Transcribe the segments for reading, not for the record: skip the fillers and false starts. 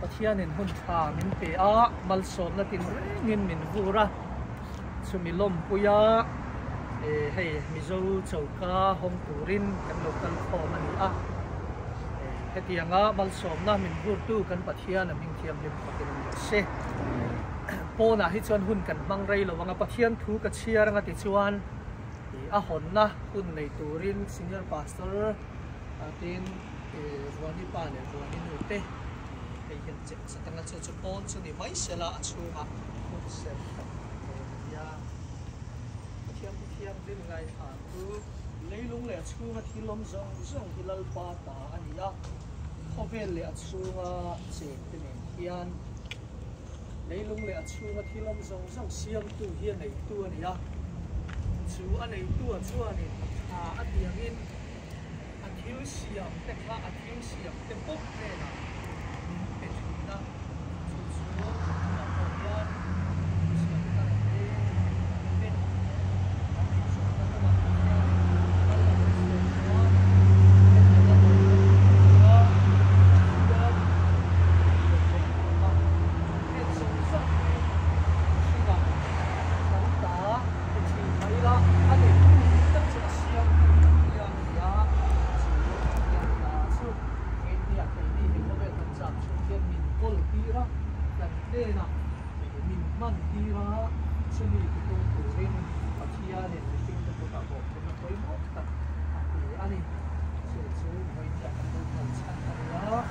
Pathianin hun tha min pe a, malsawmna tinrengin min vur a, chumi lawmpuia hei Mizo choka hawng turin kan lo kal khawm a ni a. Hetianga malsawmna min vurtu kan Pathian a hming thianghlim fakin awm rawh se. Pawnah hi chuan hun kan hmang rei lo ang a, Pathian thu ka chhiar anga tichuan a hawnna hun nei turin Senior Pastor tin Vuani pa leh Vuani nu te hei hian chep chat anga chu chu pawn chu ni mai sela a chhungah hun ser tak tur a nia. Pathian thu thianghlim ngaithla chu leilung leh a chhunga thil awm zawng zawng hi Lalpa ta a ni a, khawvel leh a chhunga cheng te nen hian Leilung leh a chhunga thil awm zawng zawng siamtu hi a neitu a ni a, chu a neitua chuanin a tha a tiangin a thil siam te kha a thil siam te bawk hnenah min pe thin a, chu chu tunah pawh hian siam thar te te an inzawmna kawngah pawh hianin mal a rawn sawm tawh a, hetianga dawrna tura Pathian rawn leh tawh a. Heng zawng zawng hi mihringah kan ta ti thin mai ila, a neitu dik tak chu a siamtu Pathian a ni a, chu Pathian ta chu keimahniah keini he khawvel kan chak chhung hian min kawl tir a, kan hnenah min hman tir a, chumi titum turin Pathianin mihringte kutah bawhphurhna pawimawh tak a pe a ni. Chu chu vawiinah kan lo kal chhan a ni a.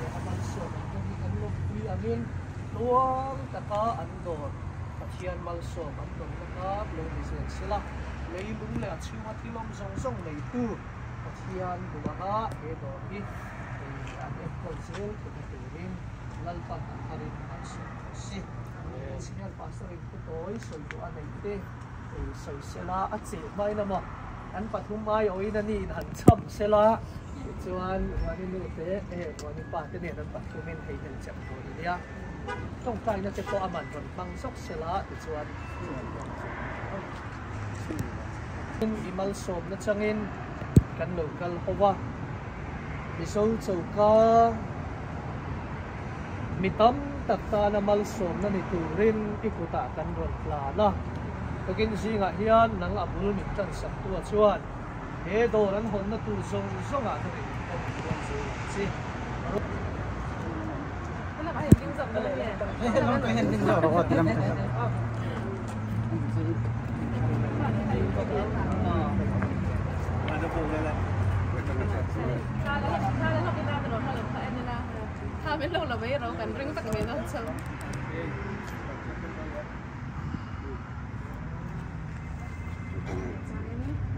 He a malsawm ang hmun hi kan lawmpui angin tluang taka an dawr Pathian malsawm an dawnna kar lo ni zel sela, leilung leh a chhunga thil awm zawng zawng neitu Pathian duh anga he dawr hi an enkawl zel theihna turin Lalpan a tharin malsawm rawh se. Senior Pastor in thutawi sawi duh a neih te sawi sela a cheh hmain a maw? An pathum ai awin a niin han cham sela tichuan Vuani nu te eh Vuani pa te nen an pathumin hei hel chep dawn a nia. Tawngtaina te pawh a man rawn hmang zawk sela tichuan I malsawmna changin kan lo kal ho a, Mizo choka mi tam tak tana malsawmna ni turin i kutah kan rawn hlan a. Tukin zingah hian nang a bul min tan sak tua chuan he dawr an hawnna tur zawng zawngah nang in ka rawn kual zel ang che.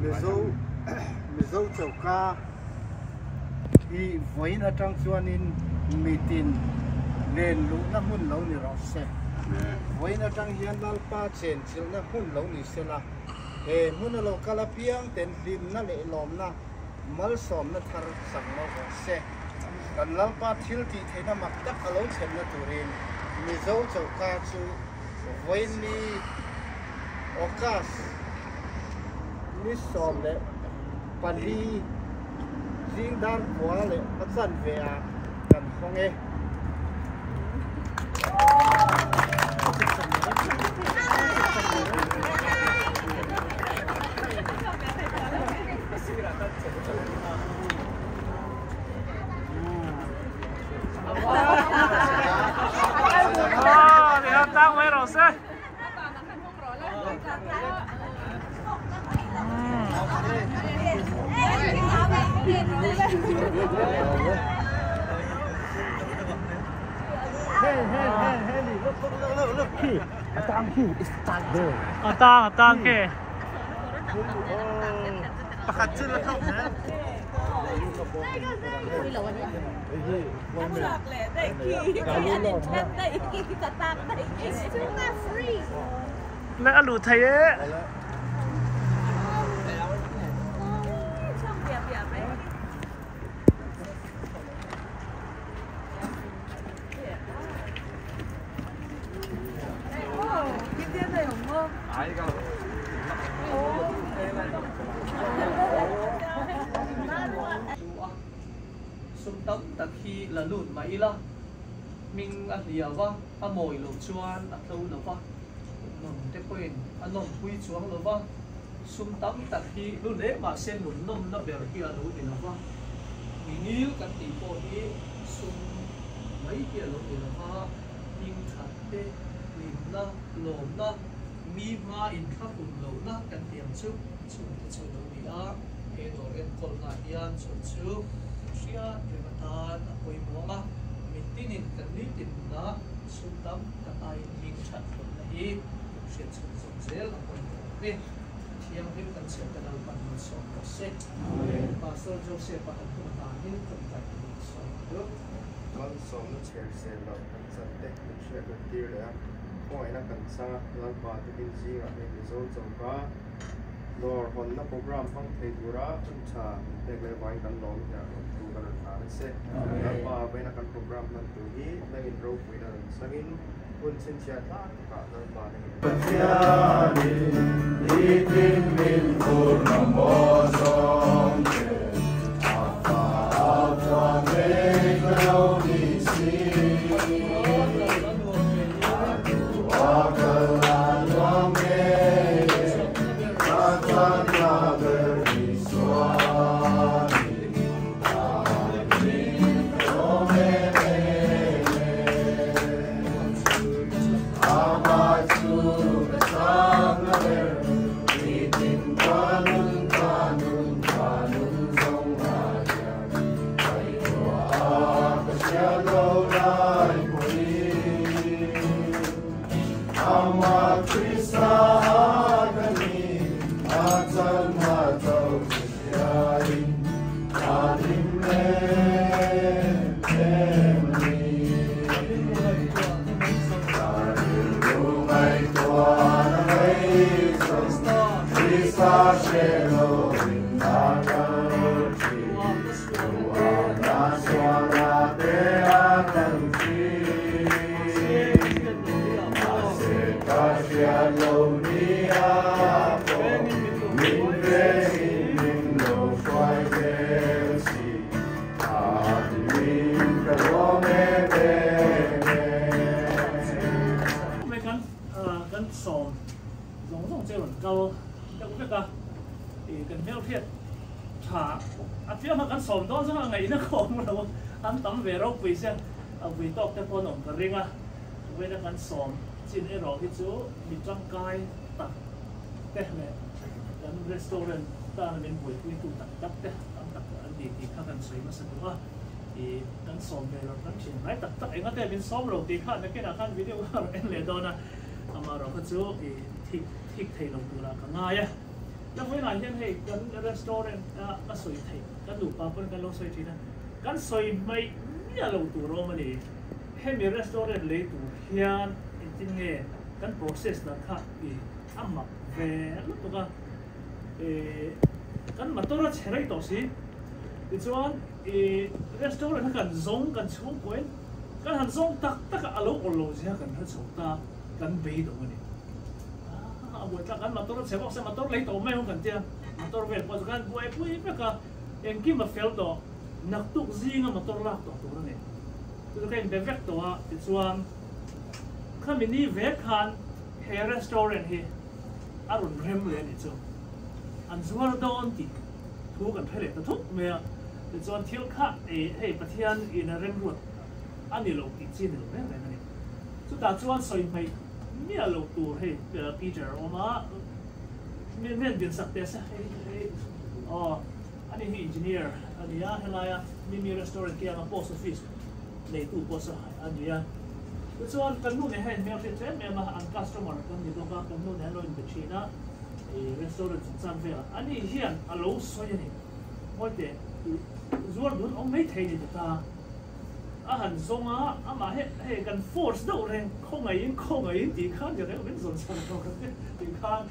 Mizo Mizo choka hi vawiin atang chuanin mitin len luhna hmun lo ni rawh se. Vawiin atang hian Lalpa chenchilhna hmun lo ni sela, he hmuna lo kal apiang ten hlimna leh lawmna malsawmna thar chang lo rawh se. Kan Lalpa thil tih theihna mak tak a lo thlenna turin Mizo choka chu vawiinni August ni 14 zing dar kua leh a chanve ah kan hawng e. A tang a tang ke. Pakhat chu la thawk zel. Le a luh thei e. Chu a sum tam tak hi la lut mai ila. Hming a hliau a, a mawi lo chuan a tlo lo va, nun te pawhin a nawmpui chuang lo va, sum tam tak hi hlu hle mah se nun nawmna ber hi a lo ni lo va, mi ngil kan tih pawh hi sum mai hi a lo ni lo va, hming that te, hlimna, lawmna, mi hma inthlahun lohna kan tih ang chu chungte chu a lo ni a, he dawr enkawlnaah hian chu chu kan hriat reng atan a pawimawh ang a, mitinin kan nitin nunah sum tam tak aiin hming that hlawmna hi kan hriat chhun zawm zel a pawimawh awm e. Thianghlim kan chhiat te Lalpan min sawm rawh se. Pastor Joseph-a han hun atanin tawngtai turin sawm ka duh. Malsawmna chher sel loh kan chan te min hriat reng tir leh a, khawngaihna kan chang a, Lalpa tukin zingah hei Mizo choka dawr hawnna program hmang thei tura hun tha min pek leh vangin kan lawm hian rawn thu kan rawn hlan a che. Lalpa vawiina kan program hman tur hi nangin ropuina rawn changin hun chhinchhiah tlak takah Lalpa nangin Pathianin nitin min vurna maw zawng che, a fa a chuan ngei ka lo ni si. A duh a kal a nuam ngei e, ka tan na ber Isua ni. A min ka lawm em em e. Amah chu ka chakna ber, nitin ka nun ka nun ka nun zawng ah hian ngaihtuah a ka hriat lo lai pawhin. Amah Krista a ka ni, a chalna cho chu hriain ka hlim em em a ni. Mai kan kan sawm zawng zawng che rawn kal deuh vek a, ih kan hmelhriat tha a tlem a kan sawm dawn zawng a ngaihna ka awm lo an tam ve ropui sia a vui tawk te pawh an awm ka ring a, vawiina kan sawm chin erawh hi chu mi tangkai tak te leh kan restaurant tana min buaipuitu tak tak te tam tak an ni tih kha kan sawi hmasa duh a, ih kan sawm ve lo kan thian ngai tak tak engate min sawm lo tih kha nakinah khan video kha rawn en leh dawn a, amaherawh kha chu ih thik thik thei lo turah ka ngai a. La vawiinah hian hei kan restaurant a ka sawi theih kan nupa pawn kan lo sawi thin a, kan sawi hmaih miah lo tur awm a ni. Hemi restaurant lei tur hian engtin nge kan process dan kha ih a mak ve lutuk a, ih kan motor a chhe rei tawh si, tichuan ih restaurant kha kan zawng kan chhungkuain kan han zawng tak tak a, a lo awl lo zia kan hre chho ta, kan beidawng a ni. A buaithlak kan motor a chhe bawk se motor lei tawh mai ang kan tia, motor vel pawh chu kan buaipui vek a, engkim a fel tawh, naktuk zinga motor lak tawh tur a ni. Chu chu ka inbe vek tawh a, tichuan khami ni vek khan he restaurant hi a rawn rem leh a nih chu. An zuar dawn tih thu kan hre leh ta thut mai a, tichuan thil kha hei Pathian in a remruat a ni lo tih chi a ni lo reng reng a ni. Chutah chuan sawi hmaih miah lo tur hei Peter a awm a, min din sak teh se hei hei aw ani hi engineer a ni a, helaia Mimi restaurant kianga post office neitu pawh chu a ni a. Tichuan kan nu nen hian inhmelhriat tlem em a, an customer kan ni bawk a, kan nu nen an lo inbe thin a, ih restaurant chungchang velah ani hian a lo sawi a ni. Ngawi teh, zuar dun awm mai thei ni ta ta. A han zawng a, amah he hei kan force deuh reng, khawngaihin khawngaihin tih khan ka reng min zawn sak lo ka ti tih khan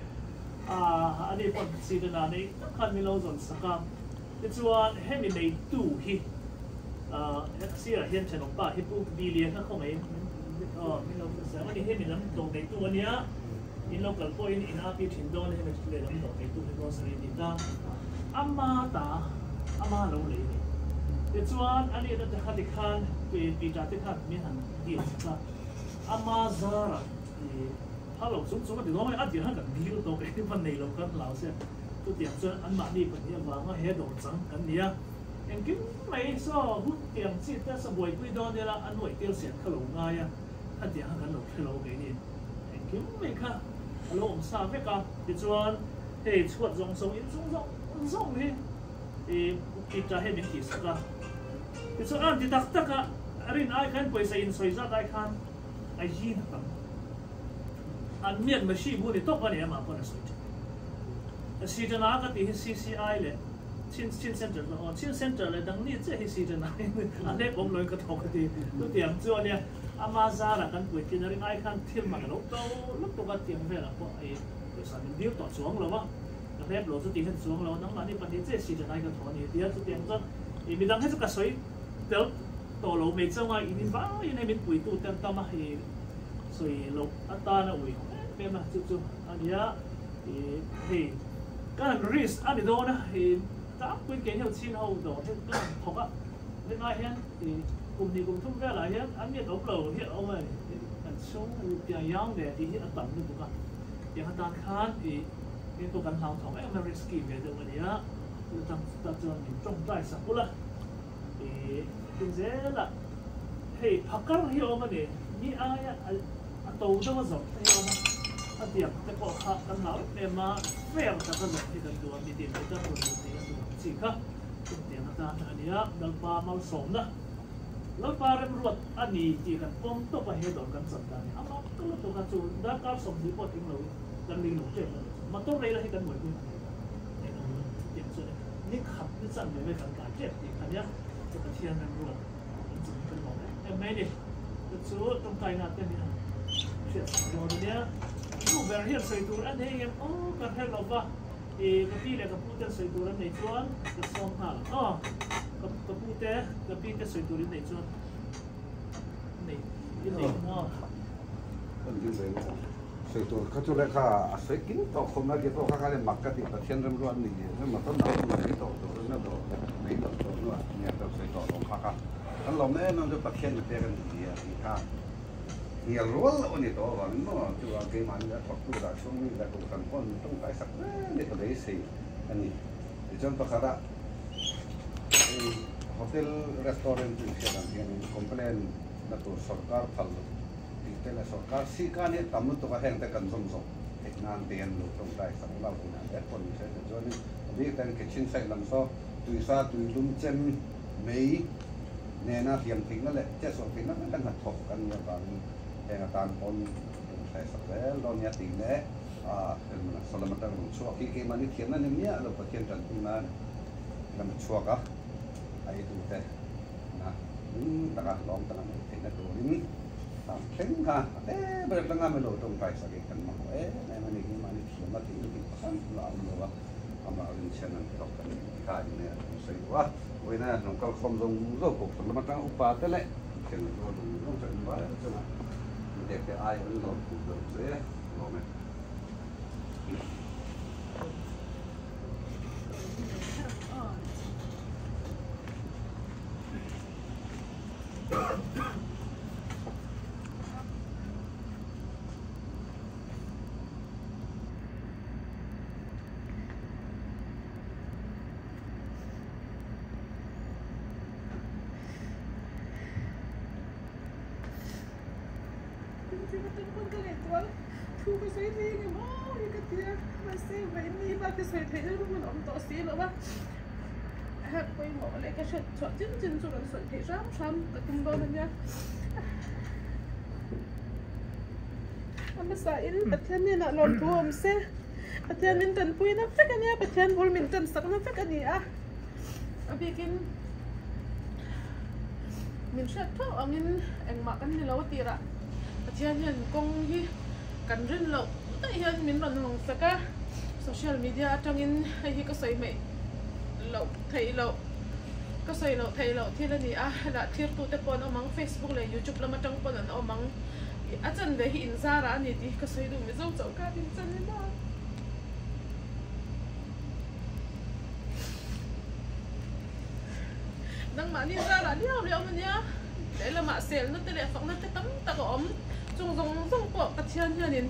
ah ani pawh chi te nan ei tak khan min lo zawn sak a. Tichuan hemi neitu hi ah sirah hian thenawmpa hi Pu Bilia kha khawngaihin aw min lo sak a ni, hemi lam dawr neitu a nia, in lo kal pawhin in api thin dawn a hemi lehlam dawr neitu hi grocery a ni ta, ama ta ama lo lei a ni. Tichuan, a nihna te kha tikhan Peter te khan min han dil sak a, ama zarah phal lo chung chung a ti dawn mai, a tir khan kan dil tawk e, va nei lo kan hlau sia, chutiang chuan anmahni pahnih avanga he dawr chang kan ni a, engkim mai saw hun tiang chi te sa buaipui dawn ila a nuaih tir sian kha lo ngai a, khatiang kha kan lo hre lo kei ni, engkim mai kha a lo awm sa vek a, tichuan hei chhuat zawng zawng inchung zawng zawng hi. I Peter hi min tihsak a, tichuan a rawn ti tak tak a, a rin ai khan pawisa insawi zat ai khan a yin a tam. An mian machine bu ni tawp a ni amah pawn a sawi thin. A season a ka tih hi CCI leh Chin Chin Center chu aw Chin Center leh dang ni chiah hi season a a hlep awm loin ka thawk a ti. Chutiang chu a nia ama zara kan puitlin a rin ai khan thil man a lo to lutuk a tiang velah pawh i pawisa min dil tawh chuang lo a. Ka hlep lo chu tih hian chuang lo, nangmahni pahnih chiah si chanai ka thaw a ni tia chutiang chuan i midang hi chu ka sawi tel tawh lo mai chauh a, in in vaiin hei min puitu te an tam a, i sawi loh atana ui hawm em em a, chu chu a nia i hei ka han risk a ni dawn a, i tlangpuiin keini ho chhin ho dawr hi ka han thawk a, hengah hian i kum hnih kum thum velah hian an miat awm lo hi a awm a ni, kan chhung piang yang ve tih hi a tam lutuk a, tiang atan khan i. Hei pawh kan hlauthawng em a, risky ve deuh a nia, chu tang tak chuan min tawngtai sak ula, ih tin zelah hei phakar hi a awm a ni, mi aia a to deuh a zawrh te hi a awm a, a tiang te pawh kha kan hlau em em a, fair taka zawrh hi kan duh a, mi tin te tan rawn duh thei a duh ang chi kha chutiang atan a nia, Lalpa malsawmna, Lalpa remruat a ni tih kan pawm tawp a, he dawr kan chan dan hi a mak lutuk a, chu darkar 20 pawh tling loin. Kan lei lo tep a ni. Motor lei la hi kan buaipui hman thei ta. Eng ang lo chutiang chuan ni khat ni chan ve ve kan tlai tep tih kha nia chu Pathian remruat kan chung hi kan lawm em em mai a ni. Chu chu tawngtaina te hi han hriat sak dawn a nia. Nu ber hian sawi tur a nei em aw ka hre lo va, i ka pi leh ka pu ten sawi tur an nei chuan ka sawm nghal ang aw. Ka ka pu te ka pi te sawi tur in nei chuan nei in nei maw. Kan ding ve ang. Sawi tur kha chu lehkha a sawi kim tawh khawm a, kei pawh kha khan mak ka ti Pathian remruat ni emaw chuan a awm mai tawh tur emaw dawr mai loh tawh hnuah nia ka sawi tawh lo kha kha kan lawm em em chu Pathian mi pek a ni tia tih kha hnial rual loh a ni tawh avangin maw chu a keimahni a thawktu dah chhung mi leh kohhran pawh an tawngtai sak reng ni ka beisei a ni. Tichuan pakhatah hei hotel restaurant chu inhriat ang hianin complaint na tur sorkar phal loh Tih te leh sorkar sihkan hi a tam lutuk a, heng te kan zawm zawk theih nan te an lo tawngtai sak lo tih dan pawh ni se tichuanin a bik ten kitchen side lam saw tuisa tuilum chem mei nena hliam theihna leh chetsuah theihna vek a hnathawk an nih avangin heng atan pawn tawngtai sak zel dawn nia tih leh a salam atang rawn chhuak hi keimahni thiamna ni miah lo Pathian tanpui nan lam a chhuak a, a eitu te na hlim taka lawm taka neih theihna turin tam thleng kha a te ber atanga milo tawngtai sak hi kan mamawh em em a ni hi mahni thiamna tih lutuk pakhat lah a awm lo a, amah rinchhen an thawk a ni tih kha in nen an sawi duh a, vawiina hnung kalkhawm zawng zawng pawh lam atanga upa te leh thian rual zawng zawng chu an vai chungah midek te ai an lawm put lo che lawm e. Thu ka sawi thei ang em aw hi ka ti a, mahse vawiin ni bak hi sawi theih na hun a awm tawh si lo a. Herh pawimawh leh ka hriat chhuah chin chin chu rawn sawi theih hram hram ka tum dawn a nia. A hmasa in Pathian hnenah lawmthu a awm se, Pathian min tanpui na vek a nia, Pathian bul min tansak na vek a ni a. A bikin min hriat tho angin engmah kan ni lo a tirah Pathian hian kawng hi kan rin loh daih hian min rawn hawngsak a, social media atangin hei hi ka sawi hmeih loh theih loh ka sawi loh theih loh thil a ni a, hetah thirtute pawh an awm ang, Facebook leh YouTube lam atang pawn an awm ang, a chanve hi inzarah a ni tih hi ka sawi duh Mizo chauh kha din chan ila. Dang. Nangmahni zarah liau liau a nia, lehlamah selna te leh fakna te tam tak a awm. Chung zawng zawng pawh Pathian hianin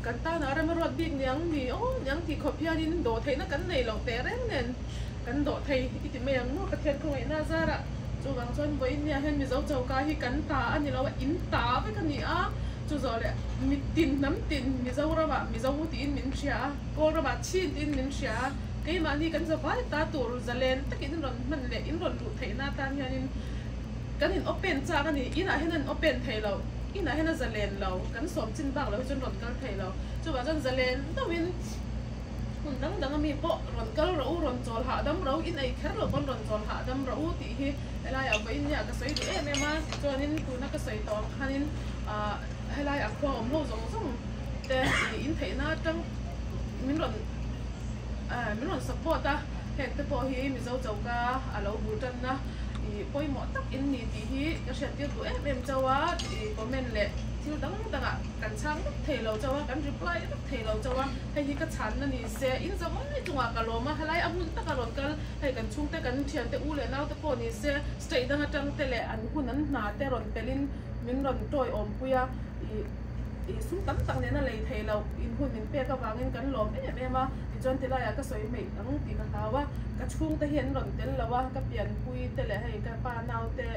kan tanah rem a ruat bik niang ni aw niang tih khawp hianin dawh theihna kan nei loh teh reng nen kan dawh thei i ti mai ang maw Pathian khawngaihna zarah. Chuvang chuan vawiin nia hian Mizo choka hi kan ta a ni lo a, in ta vek a ni a. Chu zawh leh mitin hnam tin Mizoramah Mizo tiin min hria a, Kawlramah Chin tiin min hria a. Keimahni kan zavai ta tur zalen takin in rawn hman leh in rawn luh theihna atan hianin kan in open chak a ni. Inah hian an open thei lo, inah hian a zalen lo, kan sawm chin bak lo hi chuan rawn kal thei lo. Chuvang chuan zalen deuhin hmun dang dang ami pawh rawn kal rawh u, rawn chawl hahdam rawh u, in ei kher lo pawn rawn chawl hahdam rawh u tih hi helaiah vawiin nia ka sawi duh em em a. Tichuanin tuna ka sawi tawh ang khanin ah helai a khua awm ho zawng zawng te in theihna atang min rawn Min rawn support a, heng te pawh hi Mizo choka a lo bul tanna i pawimawh tak in ni tih hi ka hriattir duh em em chauh a, i comment leh thil dang dangah kan chhang vek thei lo chauh a, kan reply vek thei lo chauh a, hei hi ka chhanna ni se, in za mai chungah ka lawm a, helai a hmun taka rawn kal, hei kan chhungte kan thiante u leh naute pawh ni se, state dang atang te leh an hun an hna te rawn pelin min rawn tawiawmpui a, i. Ih sum tam tak nena lei theih loh in hun min pek avangin kan lawm em em a, tichuan tilaiah ka sawi hmeih ang tih ka hlau a, ka chhungte hi an rawn tel lo a, ka pianpui te leh hei ka pa naute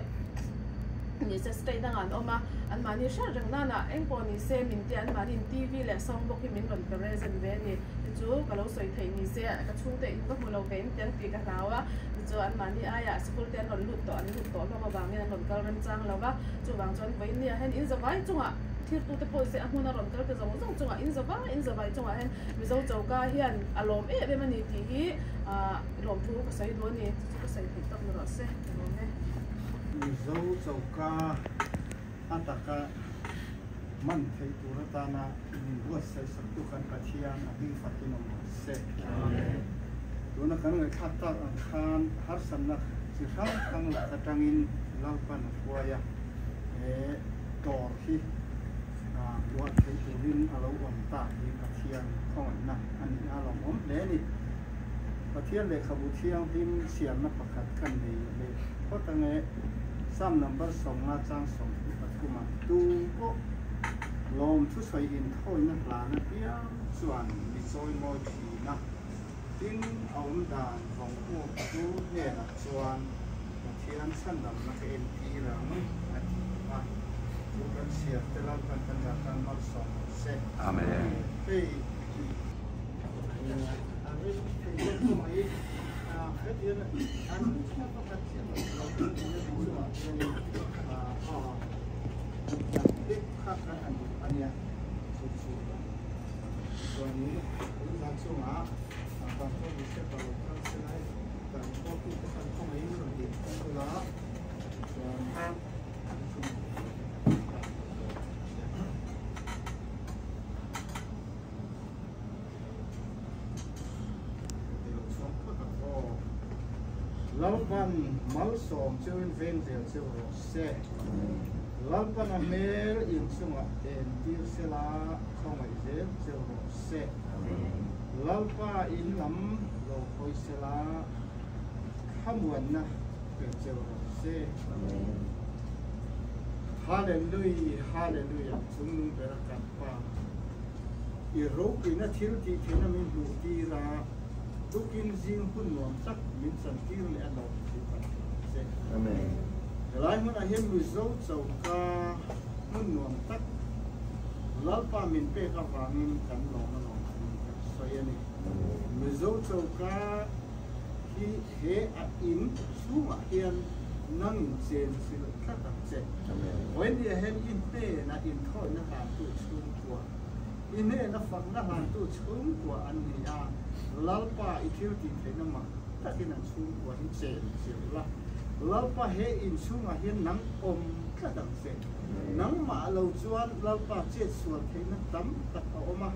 ni se state dangah an awm a, anmahni hriat reng nanah eng pawh ni se min tia anmahniin TV leh song bawk hi min rawn present ve a ni, tichu ka lo sawi theih ni se ka chhungte in va hmu lo ve in tel tih ka hlau a, tichu anmahni aiah sikul te an rawn lut tawh an lut tawh hlawm avangin an rawn kal remchang lo va. Chuvang chuan vawinia hian in zavai chungah thirtute pawh se a hmuna rawn kal te zawng zawng chungah in zavai in zavai chungah hian Mizo choka hian a lawm em em a ni tih hi ah lawmthu ka sawi duh a ni. Chu chu ka sawi theih tak ni rawh se ka lawm e. Mizo choka a taka man theih tur atana min buatsaih saktu kan Pathian a hming fakin awm rawh se. Tuna kan ngaihthlak tak ang khan harsatna chi hrang hrang lak atangin Lalpan a hruai a, he dawr hi luah theih turin a lo awm ta hi Pathian khawngaihna a ni a, lawmawm hle a ni. Pathian lehkhabu thianghlim chhiarna pakhat ka nei leh phawt ange, Psalm number 50 chang 23 ah, Tu pawh lawm thusawi inthawina hlan apiang chuan mi chawimawi thin a. Tin, a awm dan vawng uk chu hnenah chuan Pathian chhandamna ka entir ang a ti a, chu kan chhiar te Lalpan kan zah tan malsawm rawh se. Amen. Hei a rin thei deuh chu mai hetiang an pakhat chiah lo lo chungah hianin an clip kha kan han duh a nia chu chu. Chuanin in zan chungah Pastor Joseph a lo kal se lai kan kawltu te khan khawngaihin rawn din kan ula chuan an chung Lalpan malsawm cheuin veng zel cheu rawh se. Lalpan a hmel inchungah entir sela khawngaih zel cheu rawh se. Lalpa in lam lo hawi sela thlamuanna pe cheu rawh se. Hallelujah, Hallelujah, chungnung bera kan Pa. I ropuina thil tih theihna min hmuh tir a, tukin zing hun nuam tak min chan tir leh a lawm thu kan hrilh ang che. Helai hmunah hian Mizo choka hmun nuam tak Lalpa min pek avangin kan lawm a lawm thu kan sawi a ni. Mizo choka hi he a in chhungah hian nangin chen chilh tlat ang che. Vawinia hian i hnena inthawihna hlantu chhungkua, i hnena fakna hlantu chhungkua an ni a, Lalpa i thil tih theihna mak takin an chhungkua hi chen chilh la. Lalpa he inchhungah hian nang awm tlat ang che. Nangmah lo chuan Lalpa chet sual theihna tam tak a awm a,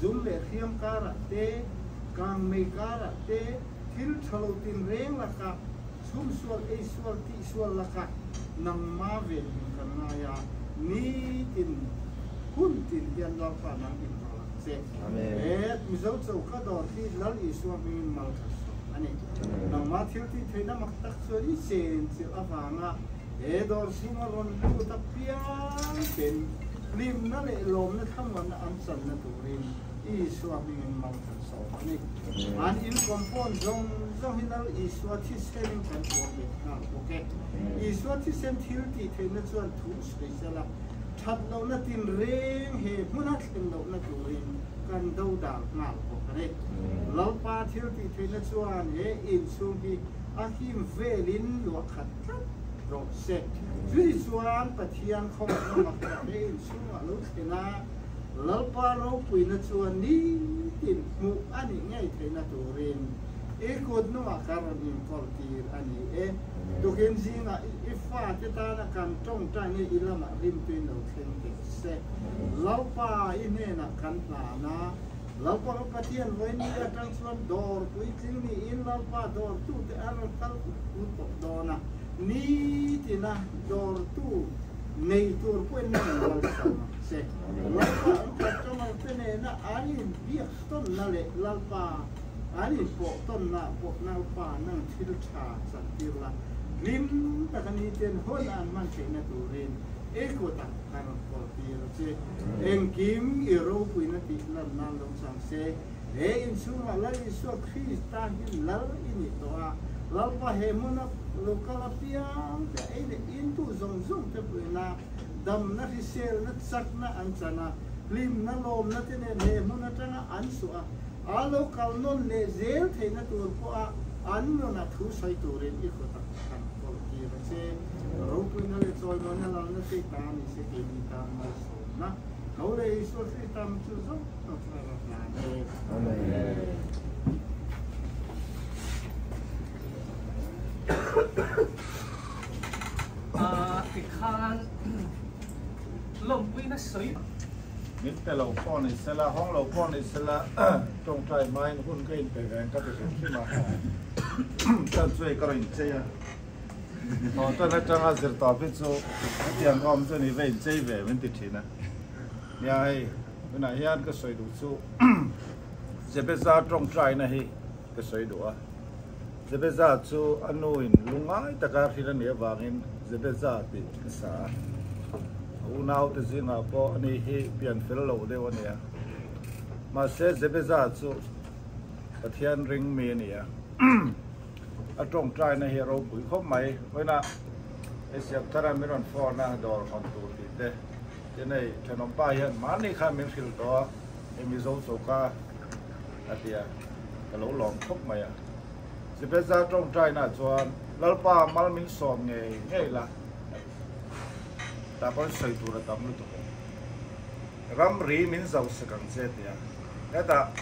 zum leh hriam karah te, kangmei karah te, thil tha lo tin reng lakah, chhum sual, ei sual, tih sual lakah nangma ven him kan ngai a, nitin hun tin hian Lalpa nang inrawlh ang che. He Mizo choka dawr hi Lal Isua hmingin mal kan sawm e. a ni. Nangmah thil tih theihna mak tak chuan i chen chilh avanga he dawr chhunga rawn lut apiang ten hlimna leh lawmna thlamuanna an channa turin Isua hmingin mal kan sawm a ni. An in compound zawng zawng hi Lal Isua thisenin kan tuam bet nghal bawk e. Isua thisen thil tih theihna chuan thu sawi sela, that lohna tinreng he hmuna thlen lohna turin kan do dal nghal bawk a ni. Lalpa thil tih theihna chuan he inchhung hi a him velin luah khat tlat rawh se. Chutih chuan Pathian khawngaihna mak tak he inchhungah lo thlen a, Lalpa ropuina chuan nitin hmuh a nih ngei theihna turin i kut hnungah ka rawn inkawl tir a ni e. Tukin zingah i fate tana kan tawngtaina i lamah rimtuin lo thleng teh se. Lalpa i hnenah kan hlan a, Lalpa ka Pathian vawiin atang chuan dawr puitling niin Lalpa dawrtute a rawn kal ut ut tawh dawn a, nitina dawrtu nei tur pawhin na rawn malsawm ang che. Lalpa an customer te nena an inbiak tawnna leh Lalpa an inpawh tawnna ah pawh Lalpa nang thil tha chantir la, hlim taka niten hun an hman theihna turin i kutah ka rawn kawl tir a che. Engkim i ropuina tih lan nan lo chang se, he inchhungah Lal Isua Krista hi Lal i nih tawh a, Lalpa he hmuna lo kal apiang te ei leh intu zawng zawng te puihna, damna hriselna chakna an chan a, hlimna lawmna te nen he hmun atanga an suah a, a lo kal nawn leh zel theihna tur pawha an nunah thu sawi turin i kutah kan kawl tir a che. Ropuina leh chawimawina lalna che ta ni se keini tan malsawmna tho leh Isua Krista mi chu zawk zawk chu a rawn hlan e. Amen. Tikhan lawmpuina sawi. Min pe lo pawh ni sela, hawng lo pawh ni sela, tawngtai hmain hun ka inpe ve ang ka ti hrim hrim a, chuan chu ei ka rawn inchei a, tawh tan atanga zir tawp hi chu hetiang ka awm chu ni ve inchei ve min ti thin a, nia hei tunah hian ka sawi duh chu Jebeza tawngtaina hi ka sawi duh a. Zebeza chu a nu in lungngai taka hrilh a nih avangin Zebeza tih a sa a. A unaute zingah pawh ani hi pian fel lo deuh a ni a. Mahse Zebeza chu Pathian ring mi a ni a. A tawngtaina hi a ropui khawp mai. Vawiinah hei Siamthara min rawn phone a dawr hawn tur tih te tin hei thenawmpa hian mahni khan min hrilh tawh a, hei Mizo choka a ti a, ka lo lawm khawp mai a. Zebeza tawngtaina chuan, Lalpa mal min sawm ngei ngei la, tah pawhin sawi tur a tam lutuk e. Ramri min zo sek ang che ti a. Hetah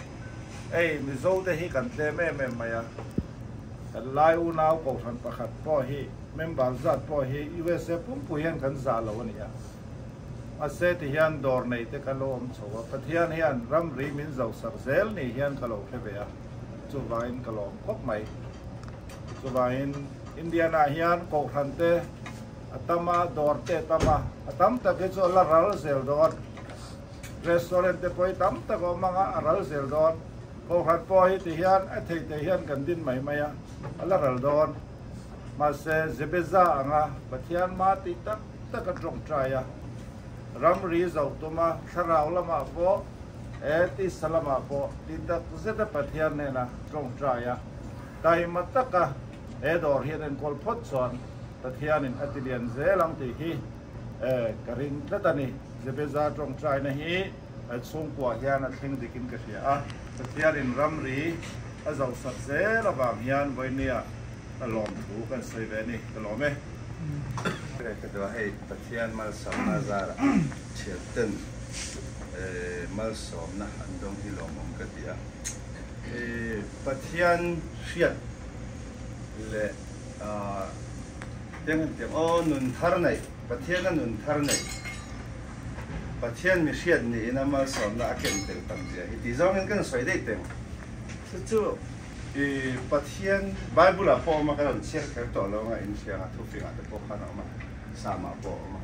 hei Mizo te hi kan tlem em em mai a, kan lai unau kohhran pakhat pawh hi member zat pawh hi USA pumpui hian kan zah lo a ni a. Mahse ti hian dawr nei te ka lo awm chho a, Pathian hian ramri min zo sak zel ni hian ka lo hre ve a, chuvangin ka lawm khawp mai. Chuvangin Indiana hian kohhran te a tam a, dawr te a tam a, a tam tak hi chu a la ral zel dawn. Restaurant te pawh hi tam tak a awm ang a, a ral zel dawn. Kohhran pawh hi ti hian a thei te hian kan din mai mai a, a la ral dawn. Mahse Zebeza anga Pathian mah tih tak tak a tawngtai a, ramri zoh tum a, thlarau lamah pawh e tisa lamah pawh ti tak zeta Pathian hnena tawngtai a, taima taka he dawr hian enkawl phawt chuan Pathianin a ti lian zel ang tih hi e ka ring tlat a ni. Jebeza tawngtaina hi chhungkua hian a thleng dikin ka hria a, Pathianin ramri a zohsak zel avang hian vawinia Ka lawm thu kan sawi ve a ni, ka lawm e. Ka duh a hei Pathian malsawmna zarah thianten malsawmna an dawng hi lawmawm ka ti a. Pathian hriat leh tiang han tiang aw nun thar neih, Pathiana nun thar neih, Pathian mi hriat niin a malsawmna a ken tel tam zia hi tih zawngin kan sawi daih teng. Chu chu I Pathian Bible ah pawh a awm a, ka rawn chhiar kher tawh lo anga inhriang a thufingah te pawh khan a awm a, Psalm ah pawh a awm a.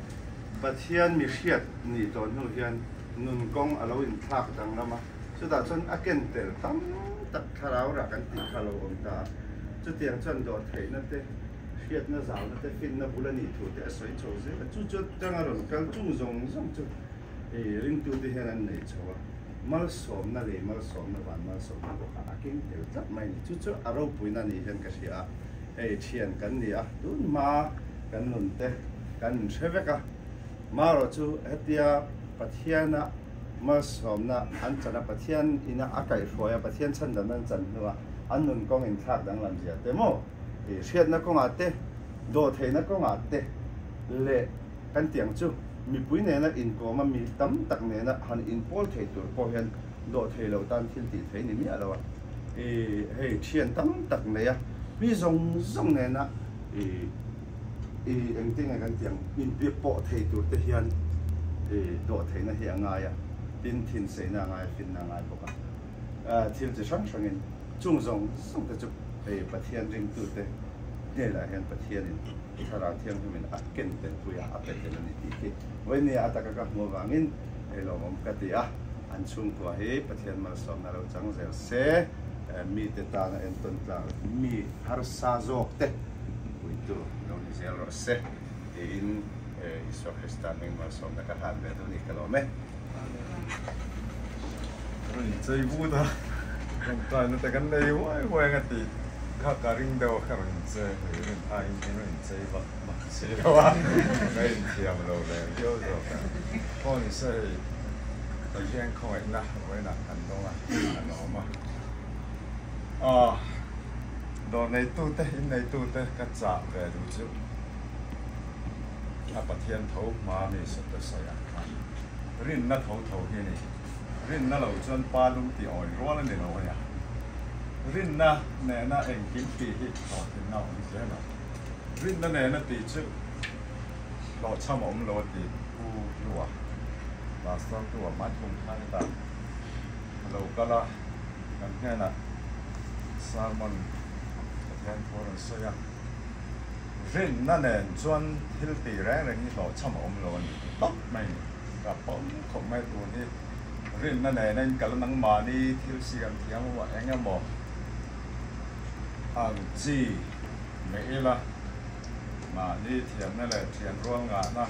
Pathian mi hriat nih tawh hnu hian nun kawng a lo inthlak danglam a, chutah chuan a ken tel tam tak thlarau rah kan tih kha a lo awm ta a. Chutiang chuan dawr theihna te, hriatna zauna te, finna bul a nih thu te a sawi chho zel a. Chu chu atanga rawn kal chung zawng zawng chu ringtute hian an nei chho a. Malsawmna leh malsawmna van malsawmna pawh kha a keng tel tlat mai a ni. Chu chu a ropuina ni hian ka hria a, hei thian kan ni a, tun hma kan nun te kan inhre vek a. Marawh chu hetia Pathiana malsawmna an chan a, Pathian ina a kaihhruai a, Pathian chhandamna an chan hnua an nun kawng inthlak danglam zia te maw hriatna kawngah te, dawhtheihna kawngah te leh kan tih ang chu mipui nena inkawma mi tam tak nena han inpawl thei tur pawh hian dawhthei lo tan thil tih thei ni miah lo a. I hei thian tam tak nei a, mi zawng zawng nena i i engtin nge kan tih ang inbiak pawh thei tur te hian i dawhtheihna hi a ngai a, tin thinseihna a ngai a, finna a ngai bawk a. Thil chi hrang hrangin chung zawng zawng te chu hei Pathian ringtute hnenah hian Pathianin Thlarau Thianghlimin a ken tel pui a, a pe tel a ni tih khi vawinia a taka ka hmuh avangin hei lawmawm ka ti a, an chhungkua hi Pathian malsawmna lo chang zel se, mite tana entawn tlang mi harsa zawk te puitu lo ni zel rawh se tiin Isua Krista hming malsawmna ka hlan ve duh ni ka lawm e. Rawn inchei vut a, tawngtaina te kan nei huai huai ang a tih kha ka ring deuh a, ka rawn inchei a, rin aiin in rawn inchei vak vak si lo a, ka inthiam lo leh viau zawk a. Pawh ni se hei Pathian khawngaihna vawiinah kan dawng a, a lawm a. Aw, dawr neitute, in neitute ka chah ve duh chu a Pathian tho hma mi sawte sawi ang kha rinna tho tho hi a ni. Rinna lo chuan pa lum tih awi rual a ni lo a nia. Rinna nena engkim tih hi hlawhtlinna a awm zel a. Rinna nena tih chu hlawhchham a awm lo a ti Pu Hlua, Pastor Hlua hmanhmung khan hetah a lo kal a, kan hnenah sermon Pathian thu a rawn sawi a. Rinna nen chuan thil tih reng reng hi hlawhchham a awm lo a ni tawp mai a ni. Ka pawm khawp mai tun hi rinna nena in kal nangmahni thil siam thiam emaw eng emaw ang chi nei ila mahni thiamna leh thian rual ngahna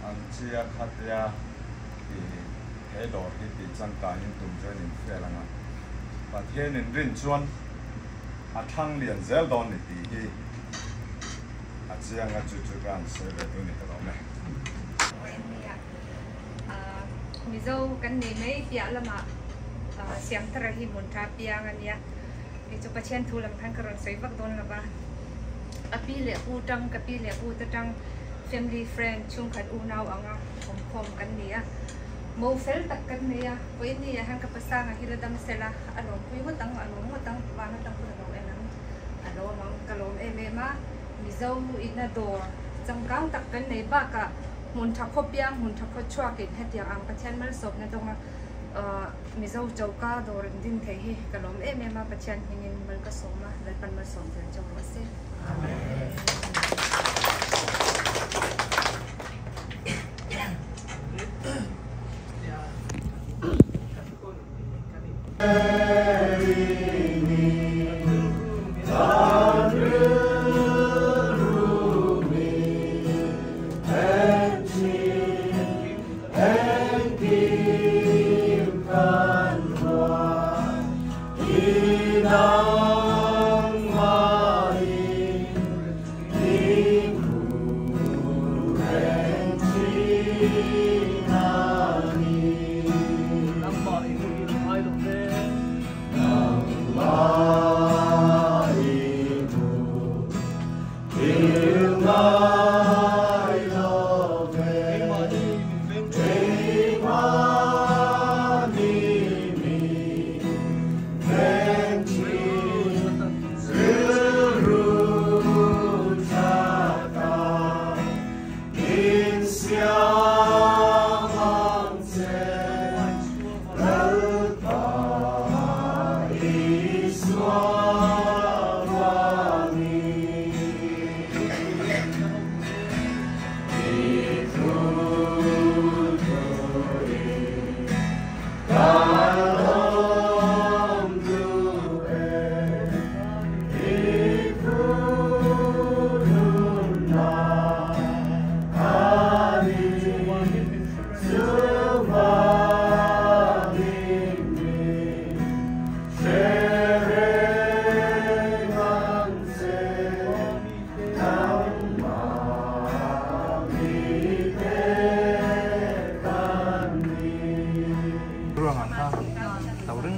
ang chi a khatia i he dawr hi tih changkain tum chuan in fel ang a, Pathian in rin chuan a thlang lian zel dawn ni tih hi a chiang a chu chu ka han sawi ve tu ni ka lawm e. Mizo kan nei mai piah lamah Siamthara hi hmun tha piang a nia. Kei chu Pathian thu lam khan ka rawn sawi vak dawn lova. A pi leh pu tang, ka pi leh pu te tang family friend chhungkhat unau anga awmkhawm kan ni a. Mo fel tak kan nei a, vawiin ah hian ka pasanga hi la dam sela a lawmpui ngawt ang, a lawm ngawt ang, van atang pawn a lo en ang, a lawm ang, ka lawm em em a. Mizo ina dawr changkang tak kan nei bakah hmun tha khaw piang, hmun tha khaw chhuakin hetiang ang Pathian malsawmna dawnga Mizo choka dawr in din thei hi ka lawm em em a, Pathian hmingin mal ka sawm a, Lalpan malsawm zel chauh rawh se. Amen.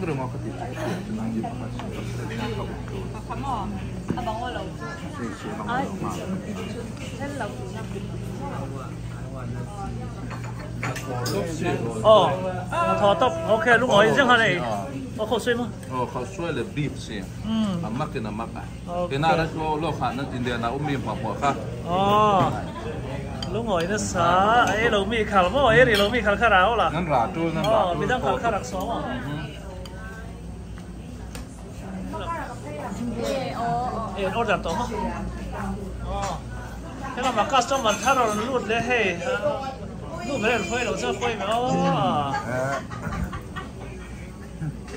reng a ka tih chu ka hriat chu 19 pakhat kha awm tur. 哦，头top OK，如果这样嘞，我口水吗？哦，口水嘞 beef 是，嗯，阿妈跟阿妈啊，跟那那个洛卡那印第安纳乌米婆婆哈。哦，如果那啥，哎，老米卡了么？哎，老米卡卡拉啦。能拉住，能拉住。哦，别当卡卡拉爽啊。哎，我这懂吗？哦，现在嘛，customer 他都录的嘿。录没人会，录这会没哦。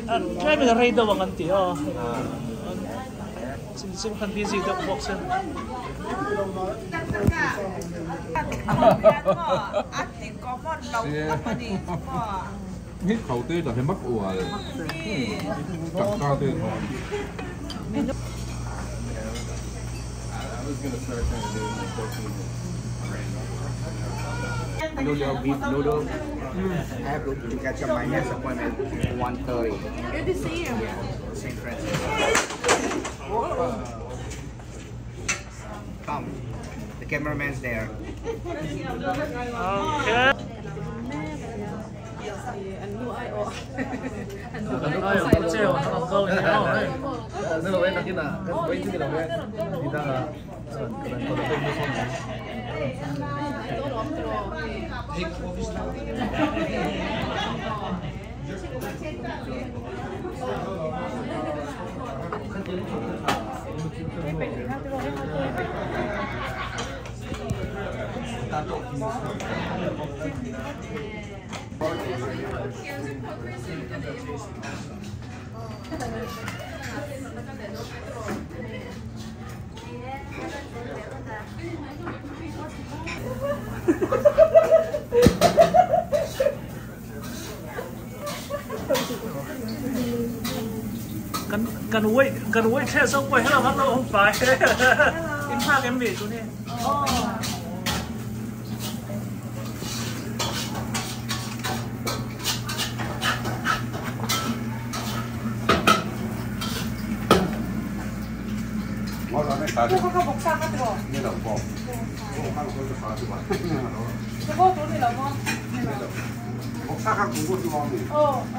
啊，这边的人都往安地哦。sim sim kan busy dok box yan. 呢球啲就係乜話嚟？特價啲。 Noodle, beef noodle. I have to catch up my next appointment 1:30. Good to see you. Yeah, St. Francis. Come, the cameraman's there. Okay. Cần quay cần quay xe xong quay hết là bắt đầu không phải in pha cái gì chú nè. 我木沙乜喎？呢度播，我翻嗰度耍住嘛。你嗰個你老母？木沙卡古嗰啲方面。哦哦。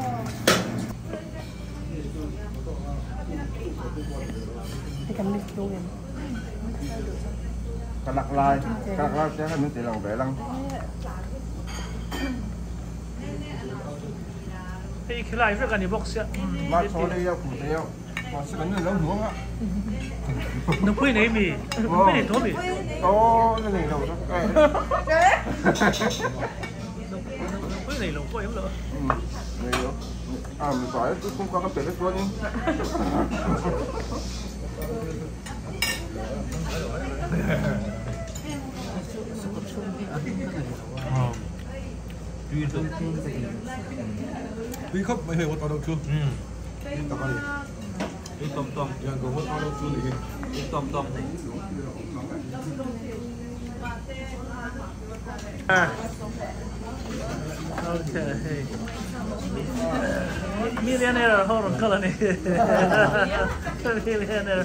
กลักลายกลักลายจะให้มันตีหลังไปลัง 你起来是跟你box 呀？มาโชว์ได้ยาวขู่ได้ยาวมาสกันนี่แล้วหัวอ่ะ 你会哪米？会哪多米？哦，那你老哎。会哪老过咁咯？嗯，没有，啊，唔使，都通过个别的说呢。 你級咪係我打到出。嗯。你打你。你當當，有人講我打到出你。你當當。啊。Okay. Millionaire horon colony. Millionaire.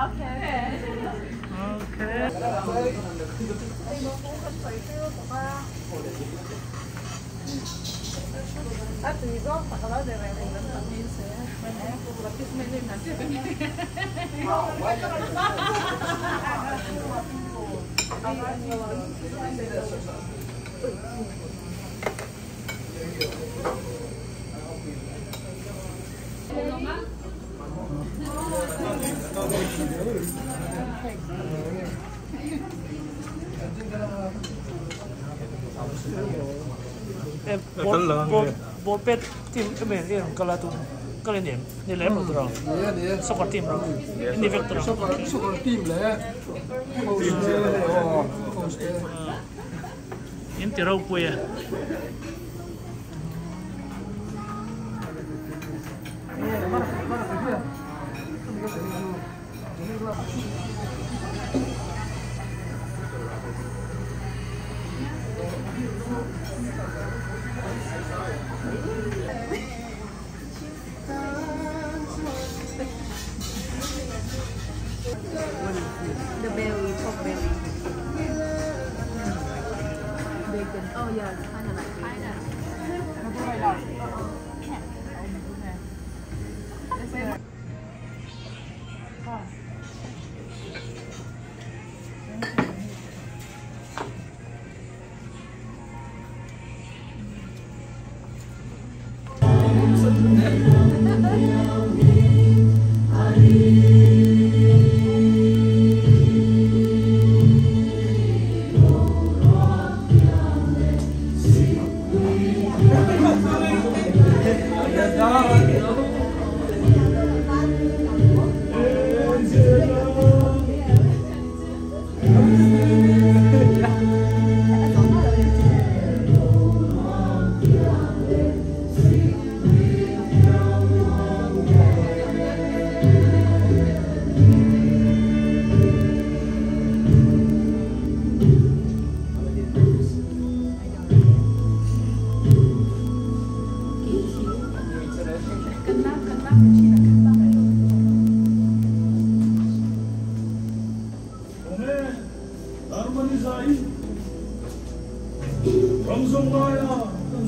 Okay. Okay. 我别team 咁样呢个啦都，嗰两年你两路都咯，soccer team 咯，你 victor soccer team 咧，哦， in tiro puya.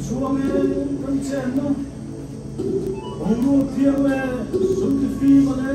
Chuang e kan chenna Boruak thiang le sum ti fim a le.